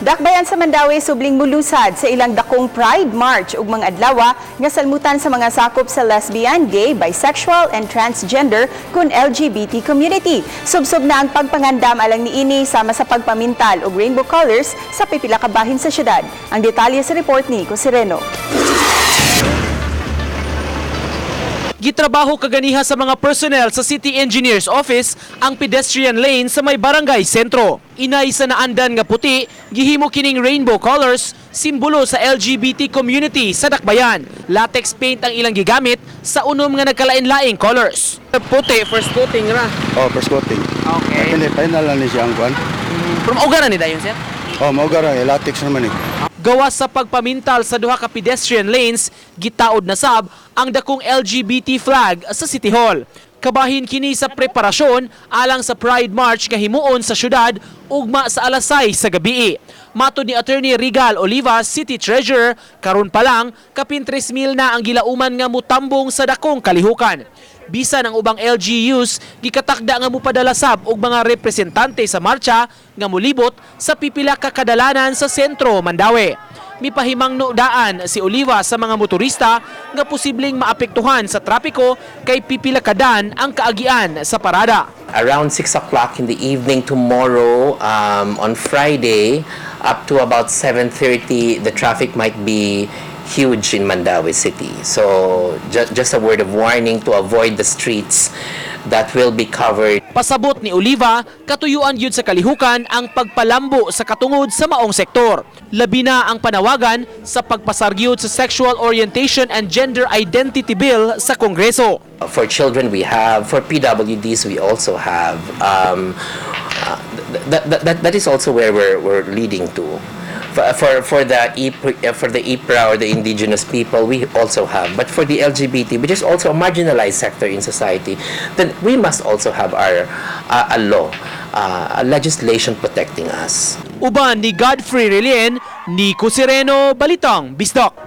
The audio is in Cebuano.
Dakbayan sa Mandaue subling mulusad sa ilang dakong Pride March ug mga adlaw nga salmutan sa mga sakop sa lesbian, gay, bisexual and transgender kun LGBT community. Subsob na ang pagpangandam alang niini sama sa pagpamintal og rainbow colors sa pipila ka bahin sa syudad. Ang detalye sa report ni Nico Sereno. Gitrabaho kaganiha sa mga personnel sa City Engineer's Office ang pedestrian lane sa may barangay sentro. Inay sa naandan nga puti, gihimo kining rainbow colors, simbolo sa LGBT community sa Dakbayan. Latex paint ang ilang gigamit sa unom nga nagkalain-laing colors. Puti, first coating ra. Oh, first coating. Okay. Ay, final lang ni siya ang kuan. Pero mauga na ni dayon, sir? Oh, mao gara eh, latex naman eh. Gawas sa pagpamintal sa duha ka pedestrian lanes, gitaod na sab ang dakong LGBT flag sa City Hall. Kabahin kini sa preparasyon alang sa Pride March nga himuon sa syudad ugma sa alas 6 sa gabi. Matod ni Attorney Regal Oliva, City Treasurer, karon pa lang kapin 3,000 na ang gilauman nga mutambong sa dakong kalihukan. Bisan ang ubang LGUs gikatakda nga mupadala sab og mga representante sa marcha nga mulibot sa pipila ka kadalanan sa sentro Mandaue. Mipahimangno daan si Oliva sa mga motorista nga posibleng maapektuhan sa trapiko kay pipila kadan ang kaagian sa parada. Around 6 o'clock in the evening tomorrow, on Friday, up to about 7:30, the traffic might be huge in Mandaue City. So just a word of warning to avoid the streets that will be covered. Pasabot ni Oliva, katuyuan gyud sa kalihukan ang pagpalambo sa katungod sa maong sektor. Labi na ang panawagan sa pagpasar gyud sa Sexual Orientation and Gender Identity Bill sa Kongreso. For children, we have. For PWDs, we also have. That is also where we're leading to. For the IPRA or the indigenous people, we also have. But for the LGBT, which is also a marginalized sector in society, then we must also have our a law, a legislation protecting us. Uban ni Godfrey Relien, Nico Sereno, Balitang Bisdak.